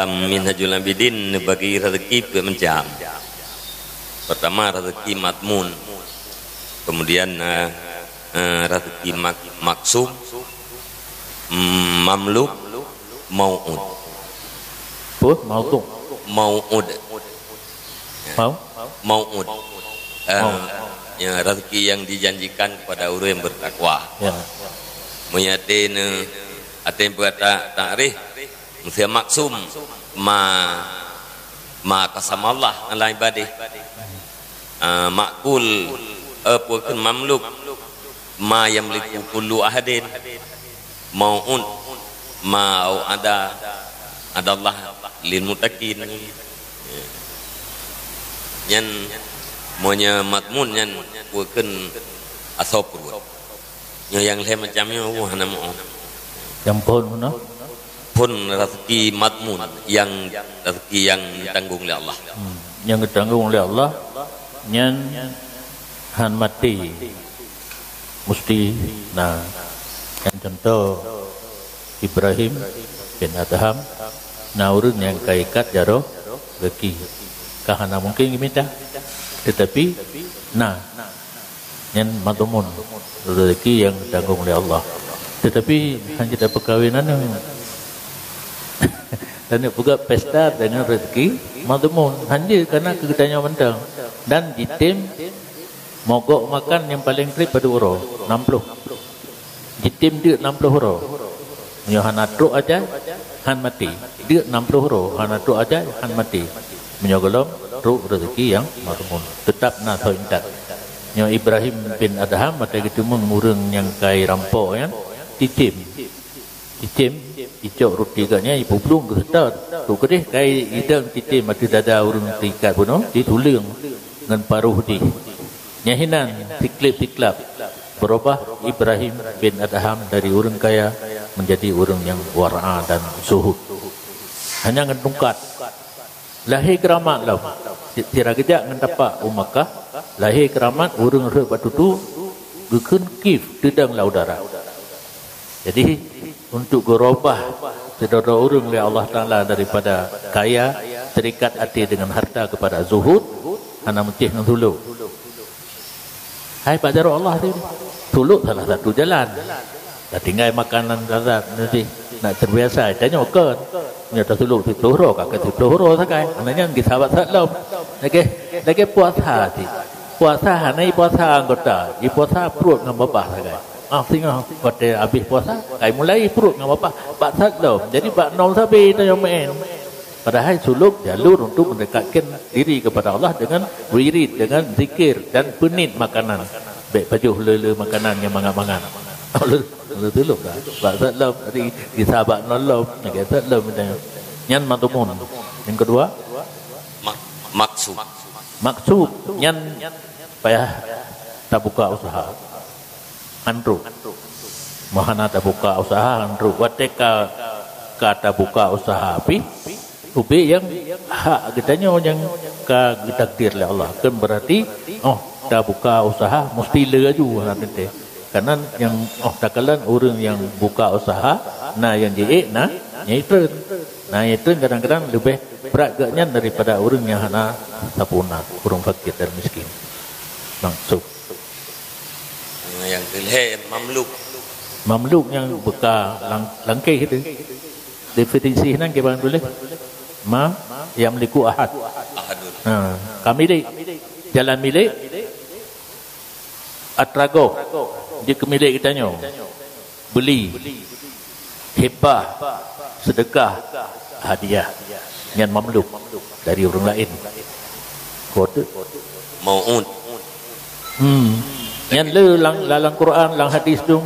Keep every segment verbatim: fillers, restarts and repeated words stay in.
Minhajul Abidin neubagi rezeki peuet macam. Pertama, rezeki madmun. Kemudian, eh, eh, rezeki mak-, maksum, mm, mamluk, mau'ud. Apa? Mau'ud. Mau'ud. Ya. Mau? Mau'ud. Eh, Mau. Ya, rezeki yang dijanjikan kepada orang yang bertakwa. Ya. Meunyo até neu-, até beurata takrif, mesti maksum ma, ma qasamallah ala ibadih. Ah, makul, eh, pukul mamluk, ma yamliku kullu ahadin. Mau'ud, ma au'ada adallah lil muttaqin. Nyan, meunyo madmun nyan, pukul asoe pruet. Nyoe nyang lhée macam nyoe, wah, hana meu'oh. Nyang phon meunan? Phon rezeki madmun, yang rezeki yang ditanggung lé Allah. Hmm. Nyang geutanggong lé Allah, nyan han maté. Musti na. Nyang contoh Ibrahim bin Adham, na ureuëng nyang ka ikat jaroe gaki. Ka hana mungken geumita. Tetapi na. Nyan madmun, rezeki nyang tanggong lé Allah. Tetapi hana jeuet tapeukawen aneuk. Aneuk peugah pesta deungon rezeki madmun. Hana jeuet, karena keu geutanyoe mantong. Dan jitem mogok makan nyang paleng treb padub uroe, nam ploh. Jitem deuk nam ploh uroe. Meunyoe hana trok ajai, han maté. Deuk nam ploh uroe, hana trok ajai, han maté. Meunyoe gohlom, trok rezeki nyang madmun. Teutap na soe intat. Nyoe Ibrahim bin Adham, watée geuteumeung ureuëng nyang ka irampok nyan, jitem. Jitem, jicok ruti geuh nyan, jipeublueng geuh seutôt. Trok keudeh ka idong jitem ateueh dada ureuëng teuikat bunoe, jituleueng ngon paruh jih. Nyan hinan siklab-siklab, beurubah Ibrahim bin Adham dari ureuëng kaya menjadi ureuëng nyang wara' dan zuhud. Hanya ngon tungkat. Lahé keuramat lom. Sira geujak ngon tapak u Makkah, lahé keuramat ureuëng rhot bak tutoe, geukheun kif teudong lam udara. Jadi, untuk geurubah sidroe-droe ureuëng lé Allah Taala daripada kaya, terikat até dengan harta kepada zuhud, hana meucéh ngon sulok. Hai bak jaroe Allah tadi. Sulok salah satu jalan. Dah tinggai makanan lazat nanti nak terbiasa, tanyoe kon. Nyoe tasulok siplôh uroe, ka keu siplôh uroe sagai. Hana nyan geusabat that lom. Lagée, lagée puasa cit. Puasa hana ipuasa anggota, ipuasa pruet ngon babah sagai. Ah, singoh watée habéh puasa, kai mulai pruet ngon babah, bak that lom. Jadi bak nol sabe tanyoe meu'en. Padahai sulok jalur untuk mendekatkan diri kepada Allah dengan wirid, dengan zikir dan peuniet makanan. Bék pajoh le-le makanan nyang mangat-mangat. Lalu, lalu sulok dah. Bak that lom tadi, gisa bak nol lom, lagée that lom misalnya. Nyan madmun. Nyang keudua, Mak-, maksum. Maksum nyan payah tabuka usaha. Antrok. Meuhana tabuka usaha antrok. Watée ka, ka tabuka usaha pih, ubé nyang hak geutanyoe nyang ka geutakdir lé Allah. Kon beurati, oh, tabuka usaha musti le laju hana teuntée. Karena nyang, oh, takalon ureuëng nyang buka usaha, na nyang jiék, na nyang itreun. Na nyang itreun kadang-kadang leubeh brat geuh nyan daripada ureuëng nyang hana sapeue na, ureuëng fakir dan miskin. Maksum. Nyang keulhée mamluk. Mamluk nyang beuka lang-, langkée itu. Definisi nyan kiban tuléh. Ma yamliku ahad. Ahadun. Ha, ka milék. Jalan milék. Atra gob. Jeuet keu milék geutanyoe. Beuli. Hibah, seudeukah, hadiah. Nyan mamluk dari ureuëng laén. Kode. Mau'ud. Hmm. Nyan le lam, lam Quran, lam hadis tu,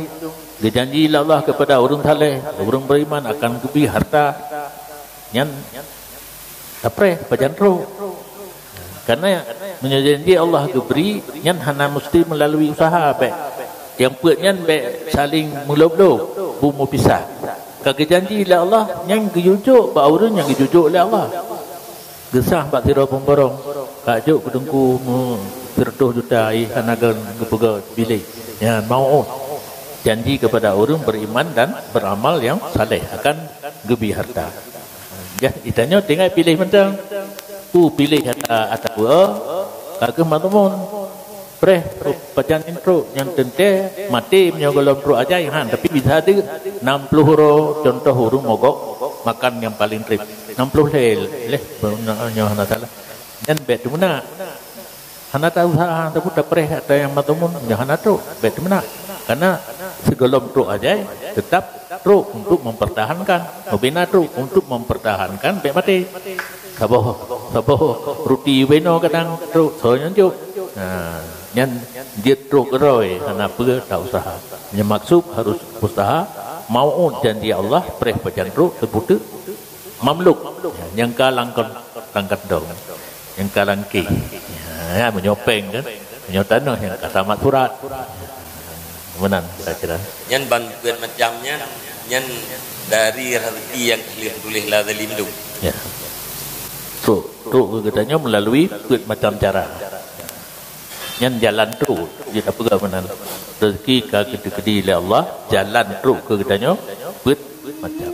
geujanji lé Allah kepada ureuëng saleh, ureuëng beriman akan geubri harta. Nyan tapreh pajan trok. Karena meunyoe janji Allah geubri, nyan hana musti meulalu usaha bék. Nyang peuet nyan bék saléng meulob-lob, bu meupisah. Ka geujanji lé Allah, nyan geujujok bak ureuëng nyang geujujok lé Allah. Geusah bak sidroe peumborong, ka jok keu teungku meu-, sireutoh juta, ih, hana geupeugah bilék. Nyan mau'ud. Janji kepada ureuëng beriman dan beramal yang saleh akan geubri harta. Jah, itanyoe tinggai piléh mantong. Peue piléh ata, ata peue, ka kheueh madhmun. Preh pajan trok nyang teuntée maté meunyoe gohlom trok ajai, han, tapi bisa deuh nam ploh uroe, contoh ureuëng mogok makan nyang paleng treb. Nam ploh lhée, lhée nyoe hana salah. Nyan bék teumeunak. Hana ta-, hana tapeue tapreh ata nyang madhmun, nyoe hana trok, bék teumeunak. Karena sigohlom trok ajai, tetap trok untuk mempertahankan. Mubina trok untuk mempertahankan, bék maté. Saboh, saboh ruti beno kadang trok, soe nyang jok. Nah, nyan jeuet trok keudroe, hana peue ta-useuha. Nyang maksud harus useuha, mau'ud janji Allah, preh pajan trok, teupeuteuek. Mamluk, nyang ka lam kon-, lam kantong, nyang ka lam kéh. Ya, meunyoe péng kan, meunyoe tanoh nyang ka tamat surat. Meunan kira-kira. Nyan ban peuet macam nyan, nyan dari rezeki nyang ka lheueh tuléh la zalim tu. Ya. Trok, trok keu geutanyoe melalui peuet macam cara. Nyan jalan trok, jeuet tapeugah meunan. Rezeki ka geukeudi lé Allah, jalan trok keu geutanyoe peuet macam.